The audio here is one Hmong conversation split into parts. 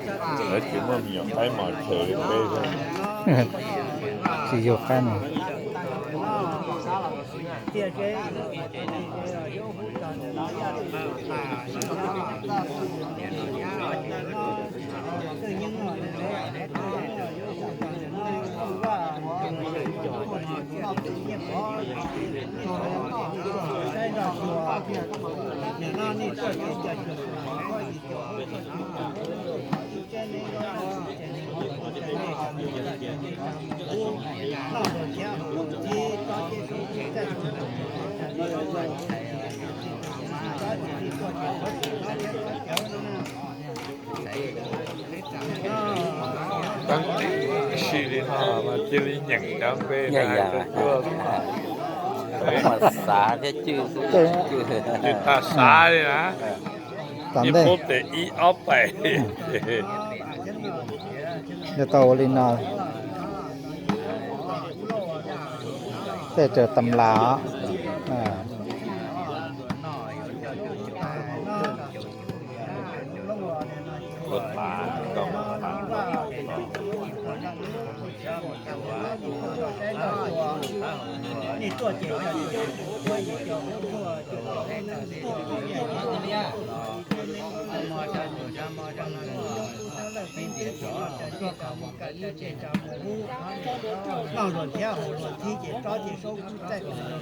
Lawv tsis muaj me nyuam qaib mos chaw li peb xwb. Tsis yug qaib no. Teeb tib si li no mas cia li nyeem cov npe no hais tuaj tuaj. Mas xav thiab cwj xwb, cwj tag xav li na. Niaj pub tes ib ob pais. Yog tau ua li no, tej raws tam las os. Noj luag thiab haus luag thiab ces tsob ces saub txaij.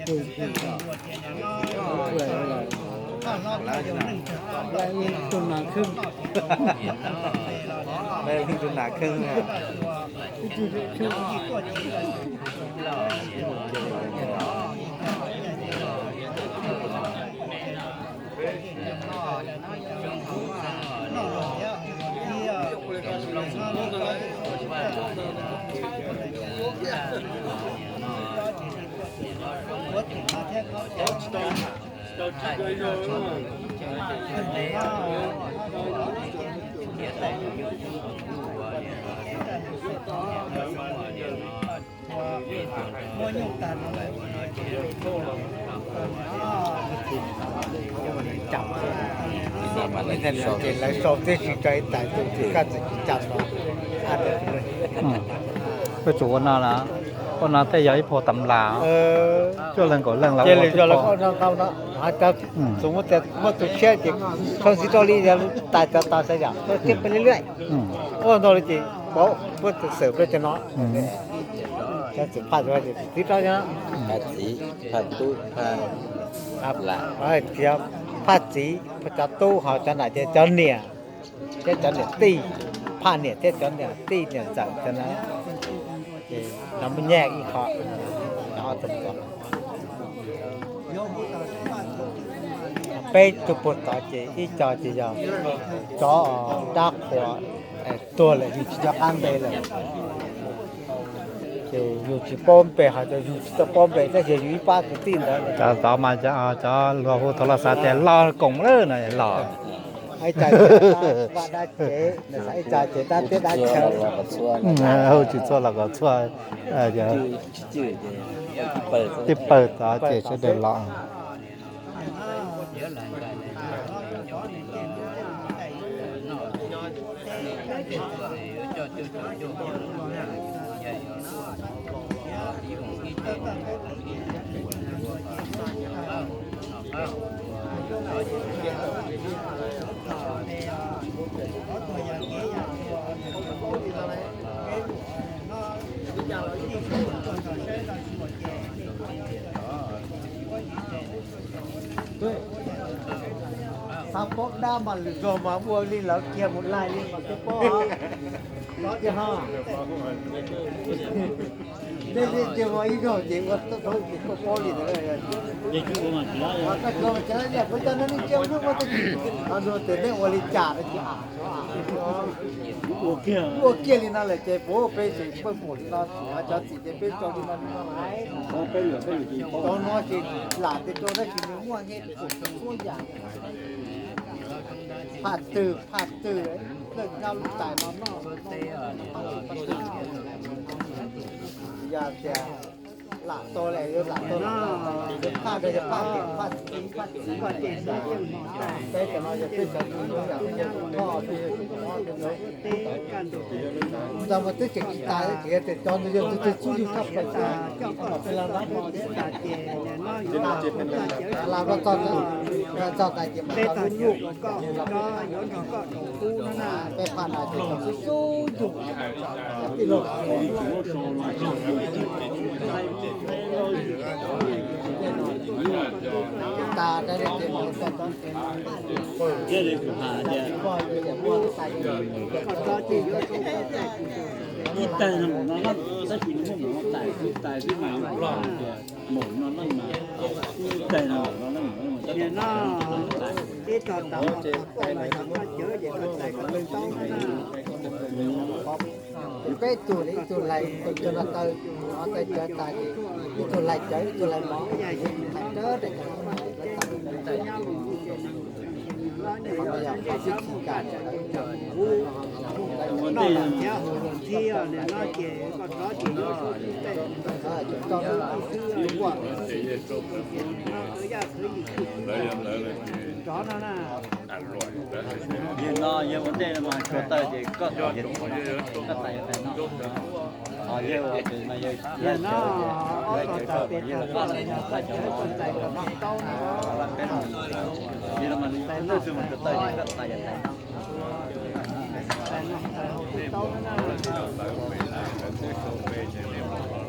Leej tus nas khwb, leej tus nas khwb. Ces lawv sau tib si tso ib tais tus ces kaj txawm cia los. Koj tsum ua no na, ua no tej yog ib phuag tam las, cuaj leeg kaum leej los ua tib phuag. Tus muab tias muaj tus tshiab ces sau ntxiv rau li yog tais cov tas xav yam, sau tiag peb li lwj. Ua ntau li ces pauv puab tus xwm pliaj cov no. Cov txiv phaj txiv rau, phaj txiv, phaj tub, phaj lam, tias phaj txiv cov tub ho cov nam ces cov niam thiab cov niam tij, phaj niam thiab cov niam tij niam ntxawm cov na. Ces no muaj nyiaj ib qho. Peb tug puag tod ces ib co ces yog cov dab qhuas tuag lawm yug tsis nco qab npe lawm. Ces yug tsis paub npe, ho yug tsis tau paub npe tab sis yog yug ib pab kwv tij ntawd. Cov tod mas cov luag hu tau los xav tias Los Koom lawm no, Los. Ib co ces dab teb dab chaw, hu tsis txhua los kom txhua, tib pawg tod ces sawv daws los. Xav paub dab mas lwm zaug mas ua li lawv kiag mus laig li mas twb paub. Tiag ho. Nej tiag tiag ua ib zaug ces ua tau ces koj paub li ntawd. Ua tau cov no nej cia ua hnub ua tau ces no tias nej ua li cas no ces ua kiag li no lawm ces puab peb tseem pheej pum li no, cov txiv ces peb tso li no. Cov no ces lam tias rau tab sis nws muaj nyiaj pum txhua yam. Phaj twg phaj twg, lawv nyob lub tais no noj. Yog tias lam tau lawm yuav lam tau, yog phaj rau yog phaj tias phaj txiv phaj txiv, peb cov no yog peb cov txiv yam, txog mas twb tseem tsis tas ces yog tias cov ntawd yog tus twg txhub yug tshaj plaws xwb. Peb los nrog los txog, txog tas ces mas tau lub nyuj, peb phaj no ces tau xub xub yug. Tas tas ces mas ib tag no mus no tab sis nws muaj mus no tais tais xwb mas tias mus no leej mas ib tag no mus no leej mas ib tag no tais. Peb tug li ib tug lais tus cov no taw, no taw cawv tas ces ib tug lais cawv ib tug lais mov, hais dawb Yog no yog ua ntej no mas tsuas tawm ces koj tais yog tais no, koj tais yog tais no. Ho yog ua tes mas yog yog cov tais yog tais cov no, yog no mas nws twb tsuas tawm ces koj tais yog tais no.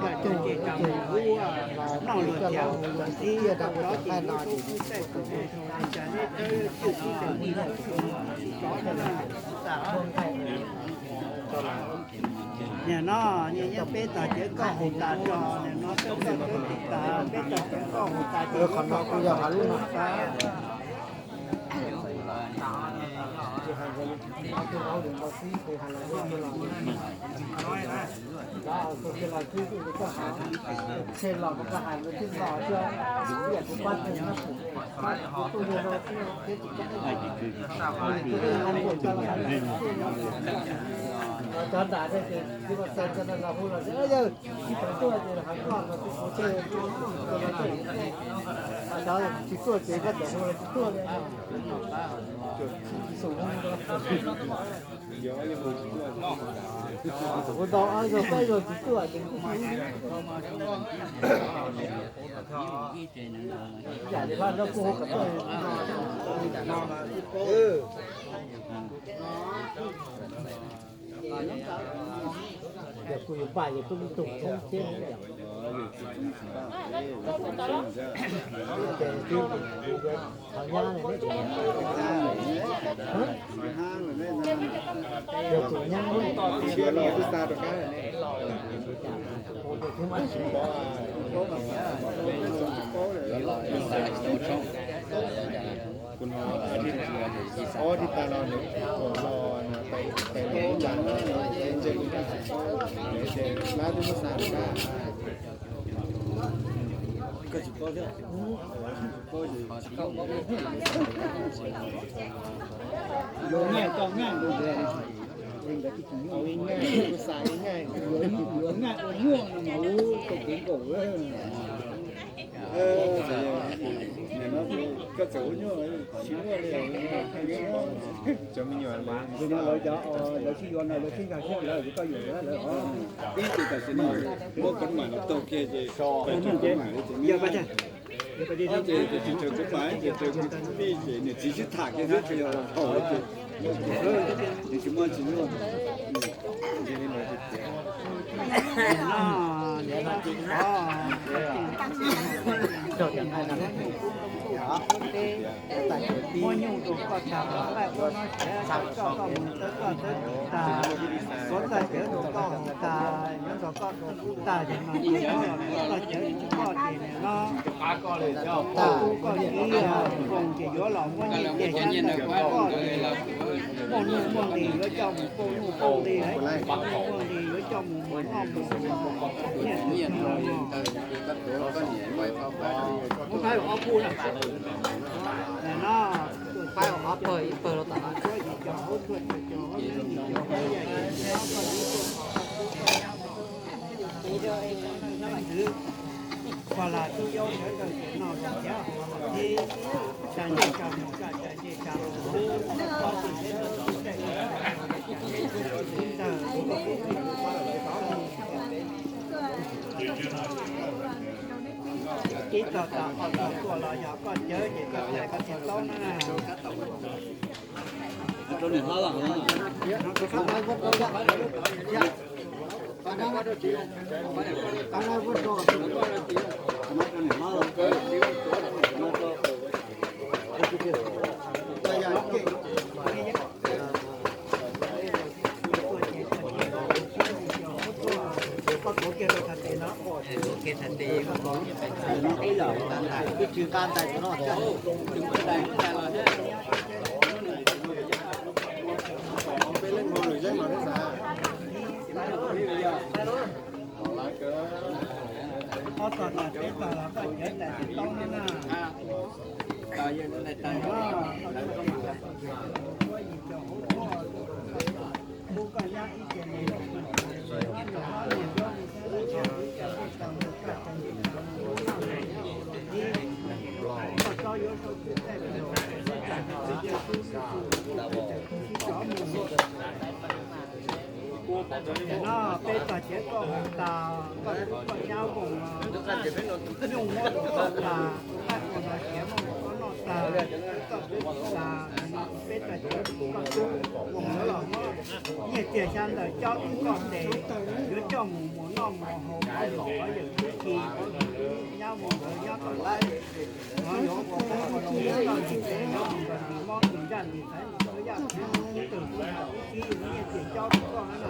cog cog cog noj luag cas los ib yam rau ua cov qaij no ces Nim no nyob peb tog cev nkauj haus tas tso, nim no peb tog cev nkauj haus tas ces qhov no kuj yog hais lub no. Cov nram no ces tsis tau tuaj ces hais koj no tsis tuaj ces, cov tsis tuaj ces koj txawm hu los tsis tuaj li. Hu tau ob zaug peb zaug tsis tuaj ces kuj yam li hlob nraug kuj hu kom tuaj. Yog kuj yus npaj yus tub tug tshoob thiab. Yog tus nyab, kuv no ob tug tas los nws los tais los ntsa no ntse lab twb muab xa rau kab. Yuav nyaj tau nyaj, yuav nyaj ua nyuaj no mas ua tau kev nkaum. Koj txawm ua nyuaj tsis muaj li. Cov me nyuam lawv cov lawv sib yuav no lawv sib nkag siab lawv kuj tau yuav lawv. Ib ces tam sim no muab koob mam los taug kiag ces Ces tus tsis raws kuv pais ces raws kuv tij ces niam txiv sib tham kiag xwb, tsis yog haum ces nws tsis muaj tsis nyuaj. Muab nyuj rau koj tag, muab laij muab nob siav rau koj, koj mus txawb koj txawb tag, tuav txoj cawv rau koj haus tag, nyob nrog koj tub tag, ces no koj cawv tsis koj ces nim no koj tub koj kiv zoo ces yuav los muab nyiaj txiag xyab ntawv rau koj ces muaj nuj muaj nqis yuav coj mus pauj nuj pauj nqis, muaj nuj muaj nqis yuav coj mus muas noj mus haus. Muab faib ob pawg, ib pawg rau tom qab. Koj lam tub yau sawv daws ces no los thiab, tsa ntsej tsa muag, tsa ntsej tsa muag, tsa ntsej tsa muag. Ib tog tas ob tog tuaj los yog koj cawv ces koj tais koj tsis taub na. Ob tog tas peb tog los koj cawv tais tsis taub na. No peb tog cawv koj haus tas, koj tub koj nyab voos, nyuj muab rau koj tas, tus qaib qus no siav muab rau koj noj tas, koj tub tas, peb tog cawv koj tub voos yuav los muab nyiaj txiag xyab ntawv cob rau koj tes, yuav coj mus muas noj muas haus, pov yawm pov yawm tub si, pov yawm tub nyab voos nkawd nyob tom lawv, no yuav ua pov ua loo nyob nrog nws tsev, nyob mus nrog nws mob nws nraj nws xaiv nws txhua yam txhua tug, tub si nyiaj txiag cob rau koj na.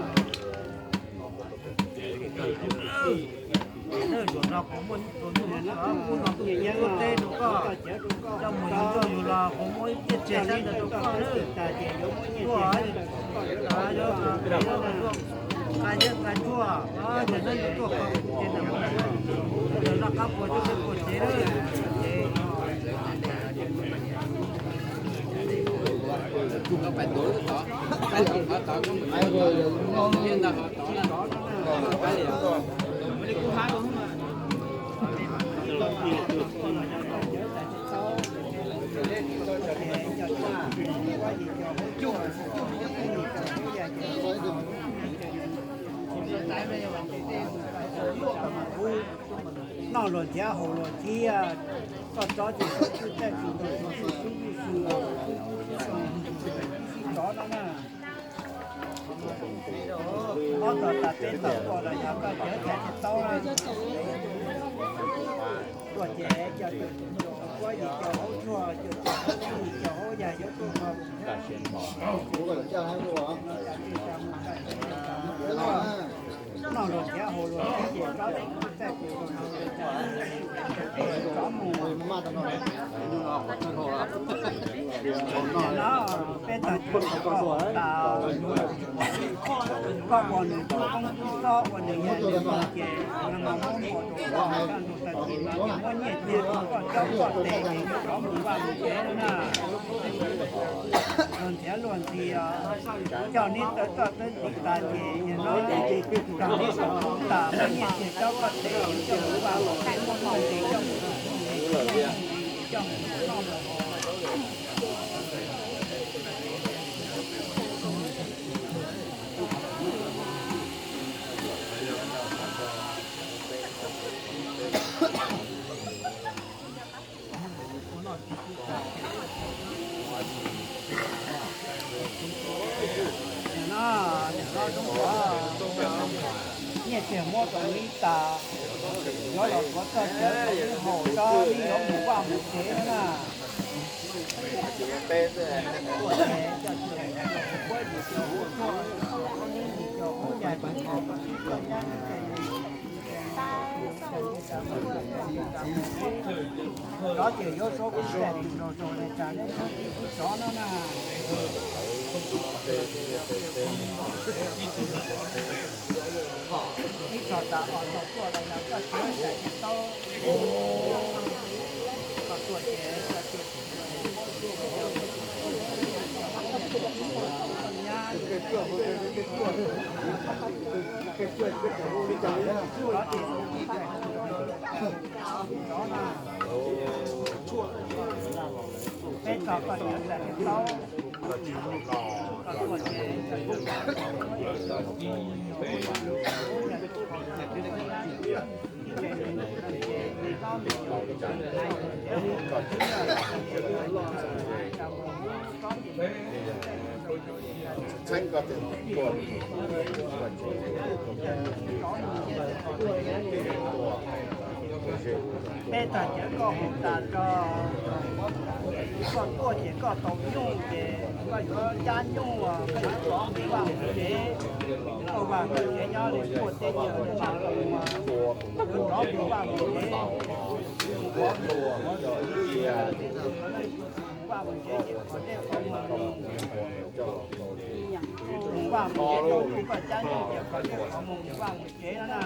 Zaum no kuv muaj ib tug ntuj, kuv no tus ntuj teb rau koj, coj mus yug nrog yug los kuv muab ib txoj tsev xyab ntawv rau koj na. Tuaj, yuav nqa nyiaj nqa tsuag, ces neb yuav tuaj kho kuv tsev ntawm kuv, noj qab puas tsuaj peb puas tsev na. Noj luag ntxiav haus luag ntxiav, koj tsob ces koj twb txaij tsis tau tsis tau tub tub si, sib tsov no na. Ob tog tas peb tog tuaj los yog koj cawv tais tsis taub na. Tuaj ces cov kuab yim cov haub tsuag, cov tub yim cov haub yag yuav tuaj kho. Noj luag ntxiav haus luag ntxiav ces tsob tsis tau txaij tsis tau tub tsis tau tub tsis tau mus. No peb tog cawv koj tas, koj ua nws tub koob tub xob ua nws yam nws mus ces no muab muag rau koj, kaj ntug tag kis no ces muab nyiaj txiag rau koj cob koj tes ces koj mus vaj mus tsev na. Luag ntxiav luag ntxias, coj neb txawj txoj txawj ntxiv tas ces nim no coj neb txawj ntxiv tas, muab nyiaj txiag cob koj tes, coj mus vaj mus tsev, muab muag tes coj mus tus tus tes, coj mus tus tus coj mus noj mus haus. Tiag muab rau ib tas, yuav los tuav txoj cawv rau ib haum tso, ib yuav mus vaj mus tsev na. Cov tias yuav suav kuv txais tus nraug zoo li cas nej txhob txib kuv cov no na. Ib txog tas os txog tuaj los yog koj txiv daim tau, koj tuaj ces koj tuaj, nyab, peb txog koj txiv daim tau. Peb txog cawv koj hu tas tso, koj tuaj ces koj tau nyuj ces koj yuav cab nyuj, koj yuav rov mus vaj mus tsev, koj vaj mus tsev nyob li puag teb chaws, yuav rov mus vaj mus tsev, mus vaj mus tsev ces qhov dej qhov muag, mus vaj mus tsev, koj cab nyuj ces qhov dej qhov muag mus vaj mus tsev no na.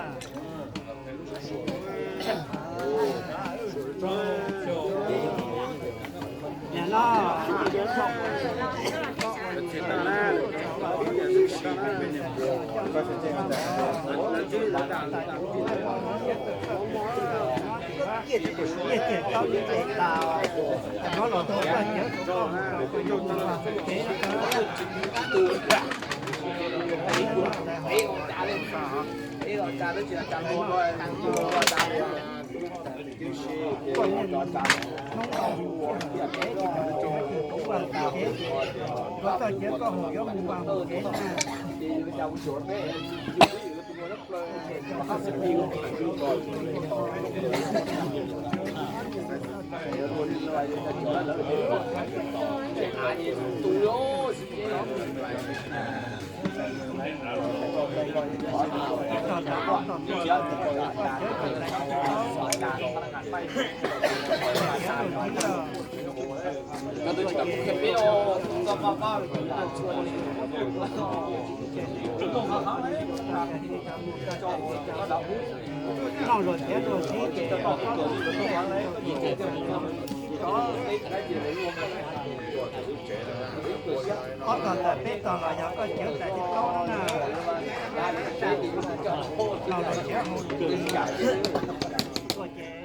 Koj txoj cawv koj hu yuav mus vaj mus tsev na. Noj luag tiav luag txiv ces ob tog tawm peb tog los yog koj cawv txais tib taub na. Noj luag tiav luag txiv tuaj ces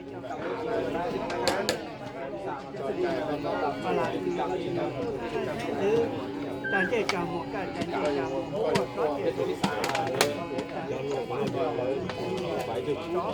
Tag ntsej tag muag kaj tag ntsej tag muag muab ua tsob ces no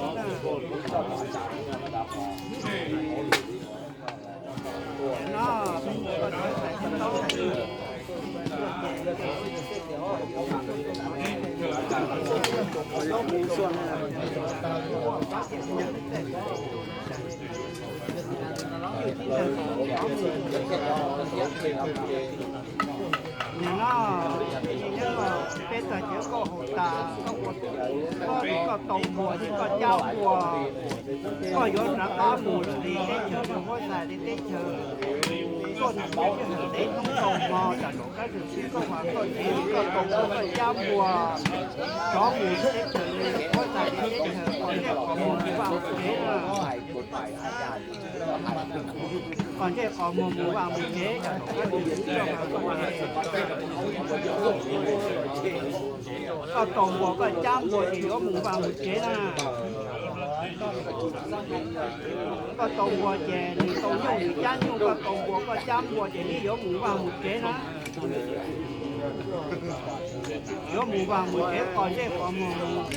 Nim no peb txog cawv koj haus tas, koj tau npua thiab koj cab npua, koj yuav rov qab mus lawm li teb chaws, huab tais li teb chaws, koj tus npua sij hawm ntev hnub tau hmo, tam sim koj twb xwb koj mas koj tsis, koj tau npua koj cab npua rov mus teb chaws li huab tais li teb chaws, qhov ntsej qhov muag vaj mus tsev na. Qhov ntsej qhov muag mus vaj mus tsev, koj tau npua koj cab npua ces yuav mus vaj mus tsev na. Koj tau npua ces nws tau nyuj nws cab nyuj, koj tau npua koj cab npua ces nws yuav mus vaj mus tsev na. Yuav mus vaj mus tsev, qhov ntsej qhov muag mus.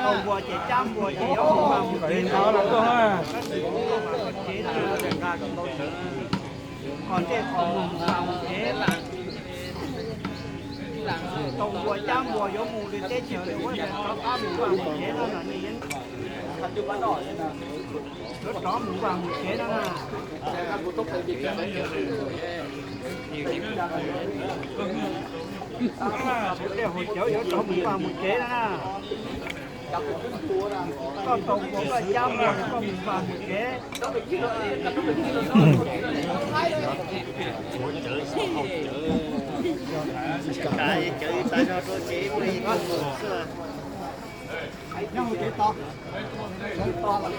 Tau npua ces cab npua ces yuav mus vaj mus tsev, qhov ntsej qhov muag mus vaj mus tsev. Tau npua cab npua yuav mus li teb chaws, yuav rov qab mus vaj mus tsev no na, nej yuav rov mus vaj mus tsev no na. Kuv tej hauv cawv yuav rov mus vaj mus tsev no na. Koj tau npua koj cab npua, koj mus vaj mus tsev. Nyob hauv tsev tos, sawv tos lawm.